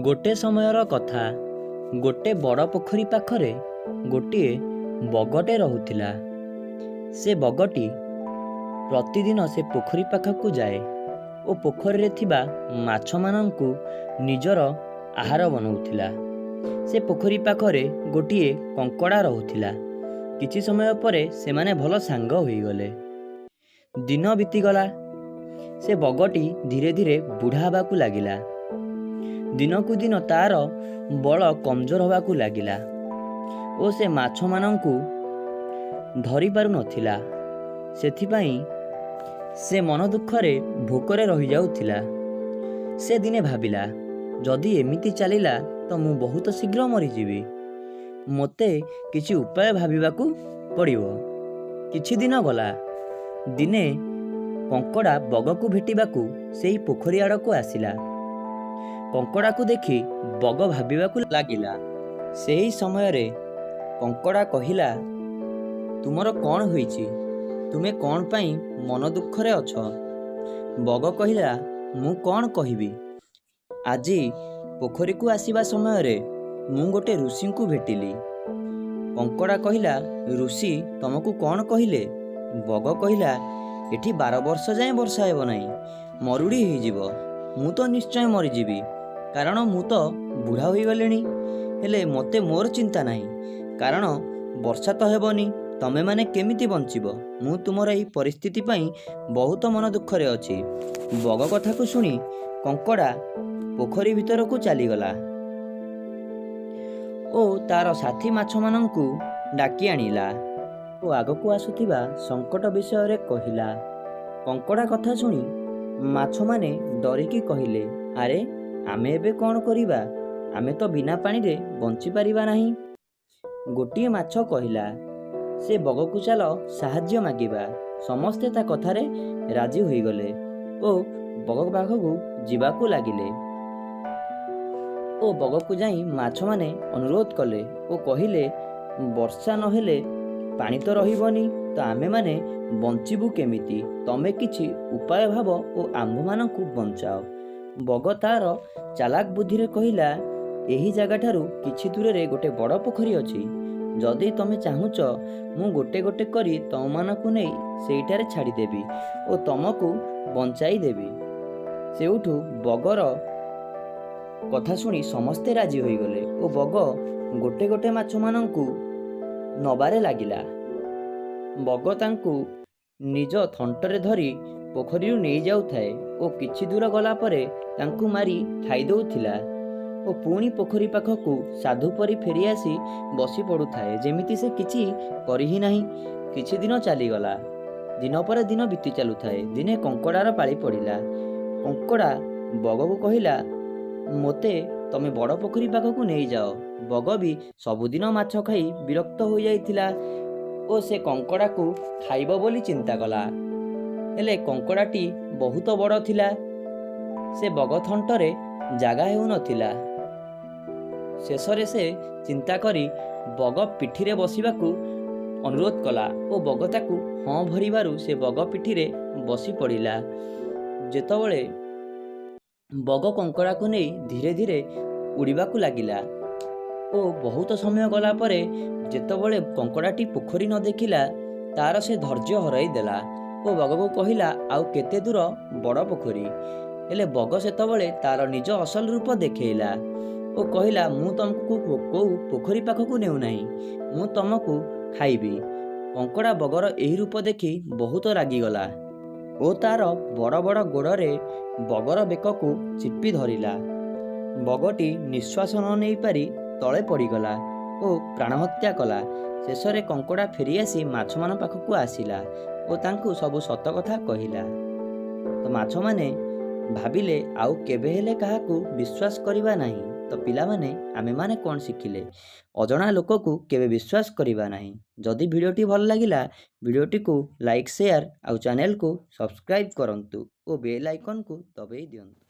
ଗୋଟେ ସମୟର କଥା, ଗୋଟେ ବଡ଼ ପୋଖରୀ ପାଖରେ ଗୋଟିଏ ବଗଟେ ରହୁଥିଲା। ସେ ବଗଟି ପ୍ରତିଦିନ ସେ ପୋଖରୀ ପାଖକୁ ଯାଏ ଓ ପୋଖରୀରେ ଥିବା ମାଛମାନଙ୍କୁ ନିଜର ଆହାର ବନାଉଥିଲା। ସେ ପୋଖରୀ ପାଖରେ ଗୋଟିଏ କଙ୍କଡ଼ା ରହୁଥିଲା। କିଛି ସମୟ ପରେ ସେମାନେ ଭଲ ସାଙ୍ଗ ହୋଇଗଲେ। ଦିନ ବିତିଗଲା। ସେ ବଗଟି ଧୀରେ ଧୀରେ ବୁଢ଼ା ହେବାକୁ ଲାଗିଲା। ଦିନକୁ ଦିନ ତା'ର ବଳ କମଜୋର ହେବାକୁ ଲାଗିଲା ଓ ସେ ମାଛମାନଙ୍କୁ ଧରିପାରୁନଥିଲା। ସେଥିପାଇଁ ସେ ମନ ଦୁଃଖରେ ଭୋକରେ ରହିଯାଉଥିଲା। ସେ ଦିନେ ଭାବିଲା, ଯଦି ଏମିତି ଚାଲିଲା ତ ମୁଁ ବହୁତ ଶୀଘ୍ର ମରିଯିବି। ମୋତେ କିଛି ଉପାୟ ଭାବିବାକୁ ପଡ଼ିବ। କିଛି ଦିନ ଗଲା। ଦିନେ କଙ୍କଡ଼ା ବଗକୁ ଭେଟିବାକୁ ସେଇ ପୋଖରୀ ଆଡ଼କୁ ଆସିଲା। କଙ୍କଡ଼ାକୁ ଦେଖି ବଗ ଭାବିବାକୁ ଲାଗିଲା। ସେହି ସମୟରେ କଙ୍କଡ଼ା କହିଲା, ତୁମର କ'ଣ ହୋଇଛି? ତୁମେ କ'ଣ ପାଇଁ ମନ ଦୁଃଖରେ ଅଛ? ବଗ କହିଲା, ମୁଁ କ'ଣ କହିବି? ଆଜି ପୋଖରୀକୁ ଆସିବା ସମୟରେ ମୁଁ ଗୋଟେ ଋଷିଙ୍କୁ ଭେଟିଲି। କଙ୍କଡ଼ା କହିଲା, ଋଷି ତମକୁ କ'ଣ କହିଲେ? ବଗ କହିଲା, ଏଠି 12 ବର୍ଷ ଯାଏଁ ବର୍ଷା ହେବ ନାହିଁ, ମରୁଡ଼ି ହେଇଯିବ। ମୁଁ ତ ନିଶ୍ଚୟ ମରିଯିବି, କାରଣ ମୁଁ ତ ବୁଢ଼ା ହୋଇଗଲିଣି। ହେଲେ ମୋତେ ମୋର ଚିନ୍ତା ନାହିଁ, କାରଣ ବର୍ଷା ତ ହେବନି, ତମେମାନେ କେମିତି ବଞ୍ଚିବ? ମୁଁ ତୁମର ଏହି ପରିସ୍ଥିତି ପାଇଁ ବହୁତ ମନ ଦୁଃଖରେ ଅଛି। ବଗ କଥାକୁ ଶୁଣି କଙ୍କଡ଼ା ପୋଖରୀ ଭିତରକୁ ଚାଲିଗଲା ଓ ତା'ର ସାଥୀ ମାଛମାନଙ୍କୁ ଡାକି ଆଣିଲା ଓ ଆଗକୁ ଆସୁଥିବା ସଙ୍କଟ ବିଷୟରେ କହିଲା। କଙ୍କଡ଼ା କଥା ଶୁଣି ମାଛମାନେ ଡରିକି କହିଲେ, ଆରେ ଆମେ ଏବେ କ'ଣ କରିବା? ଆମେ ତ ବିନା ପାଣିରେ ବଞ୍ଚିପାରିବା ନାହିଁ। ଗୋଟିଏ ମାଛ କହିଲା, ସେ ବଗକୁ ଚାଲ ସାହାଯ୍ୟ ମାଗିବା। ସମସ୍ତେ ତା କଥାରେ ରାଜି ହୋଇଗଲେ ଓ ବଗ ପାଖକୁ ଯିବାକୁ ଲାଗିଲେ ଓ ବଗକୁ ଯାଇ ମାଛମାନେ ଅନୁରୋଧ କଲେ ଓ କହିଲେ, ବର୍ଷା ନହେଲେ ପାଣି ତ ରହିବନି, ତ ଆମେମାନେ ବଞ୍ଚିବୁ କେମିତି? ତମେ କିଛି ଉପାୟ ଭାବ ଓ ଆମ୍ଭମାନଙ୍କୁ ବଞ୍ଚାଅ। ବଗ ତା'ର ଚାଲାକ ବୁଦ୍ଧିରେ କହିଲା, ଏହି ଜାଗାଠାରୁ କିଛି ଦୂରରେ ଗୋଟେ ବଡ଼ ପୋଖରୀ ଅଛି। ଯଦି ତମେ ଚାହୁଁଛ, ମୁଁ ଗୋଟେ ଗୋଟେ କରି ତମମାନଙ୍କୁ ନେଇ ସେଇଠାରେ ଛାଡ଼ିଦେବି ଓ ତମକୁ ବଞ୍ଚାଇ ଦେବି। ସେଇଠୁ ବଗର କଥା ଶୁଣି ସମସ୍ତେ ରାଜି ହୋଇଗଲେ ଓ ବଗ ଗୋଟେ ଗୋଟେ ମାଛମାନଙ୍କୁ ନବାରେ ଲାଗିଲା। ବଗ ତାଙ୍କୁ ନିଜ ଥଣ୍ଟରେ ଧରି ପୋଖରୀରୁ ନେଇଯାଉଥାଏ ଓ କିଛି ଦୂର ଗଲା ପରେ ତାଙ୍କୁ ମାରି ଖାଇଦେଉଥିଲା ଓ ପୁଣି ପୋଖରୀ ପାଖକୁ ସାଧୁ ପରି ଫେରିଆସି ବସି ପଡ଼ୁଥାଏ, ଯେମିତି ସେ କିଛି କରି ହିଁ ନାହିଁ। କିଛି ଦିନ ଚାଲିଗଲା। ଦିନ ପରେ ଦିନ ବିତି ଚାଲୁଥାଏ। ଦିନେ କଙ୍କଡ଼ାର ପାଳି ପଡ଼ିଲା। କଙ୍କଡ଼ା ବଗକୁ କହିଲା, ମୋତେ ତମେ ବଡ଼ ପୋଖରୀ ପାଖକୁ ନେଇଯାଅ। ବଗ ବି ସବୁଦିନ ମାଛ ଖାଇ ବିରକ୍ତ ହୋଇଯାଇଥିଲା ଓ ସେ କଙ୍କଡ଼ାକୁ ଖାଇବ ବୋଲି ଚିନ୍ତା କଲା। ହେଲେ କଙ୍କଡ଼ାଟି ବହୁତ ବଡ଼ ଥିଲା। ସେ ବଗ ଥଣ୍ଟରେ ଜାଗା ହେଉନଥିଲା। ଶେଷରେ ସେ ଚିନ୍ତା କରି ବଗ ପିଠିରେ ବସିବାକୁ ଅନୁରୋଧ କଲା ଓ ବଗ ତାକୁ ହଁ ଭରିବାରୁ ସେ ବଗ ପିଠିରେ ବସି ପଡ଼ିଲା। ଯେତେବେଳେ ବଗ କଙ୍କଡ଼ାକୁ ନେଇ ଧୀରେ ଧୀରେ ଉଡ଼ିବାକୁ ଲାଗିଲା ଓ ବହୁତ ସମୟ ଗଲା ପରେ ଯେତେବେଳେ କଙ୍କଡ଼ାଟି ପୋଖରୀ ନ ଦେଖିଲା, ତା'ର ସେ ଧୈର୍ଯ୍ୟ ହରାଇ ଦେଲା ଓ ବଗକୁ କହିଲା, ଆଉ କେତେ ଦୂର ବଡ଼ ପୋଖରୀ? ହେଲେ ବଗ ସେତେବେଳେ ତା'ର ନିଜ ଅସଲ ରୂପ ଦେଖେଇଲା ଓ କହିଲା, ମୁଁ ତମକୁ କୋଉ ପୋଖରୀ ପାଖକୁ ନେଉନାହିଁ, ମୁଁ ତମକୁ ଖାଇବି। କଙ୍କଡ଼ା ବଗର ଏହି ରୂପ ଦେଖି ବହୁତ ରାଗିଗଲା ଓ ତା'ର ବଡ଼ ବଡ଼ ଗୋଡ଼ରେ ବଗର ବେକକୁ ଚିପି ଧରିଲା। ବଗଟି ନିଶ୍ୱାସ ନ ନେଇପାରି ତଳେ ପଡ଼ିଗଲା ଓ ପ୍ରାଣହତ୍ୟା କଲା। ଶେଷରେ କଙ୍କଡ଼ା ଫେରିଆସି ମାଛମାନଙ୍କ ପାଖକୁ ଆସିଲା ଓ ତାଙ୍କୁ ସବୁ ସତ କଥା କହିଲା। ତ ମାଛମାନେ ଭାବିଲେ, ଆଉ କେବେ ହେଲେ କାହାକୁ ବିଶ୍ୱାସ କରିବା ନାହିଁ। ତ ପିଲାମାନେ, ଆମେମାନେ କ'ଣ ଶିଖିଲେ? ଅଜଣା ଲୋକକୁ କେବେ ବିଶ୍ୱାସ କରିବା ନାହିଁ। ଯଦି ଭିଡ଼ିଓଟି ଭଲ ଲାଗିଲା, ଭିଡ଼ିଓଟିକୁ ଲାଇକ୍, ସେୟାର ଆଉ ଚ୍ୟାନେଲକୁ ସବସ୍କ୍ରାଇବ୍ କରନ୍ତୁ ଓ ବେଲ୍ ଆଇକନ୍କୁ ଦବାଇ ଦିଅନ୍ତୁ।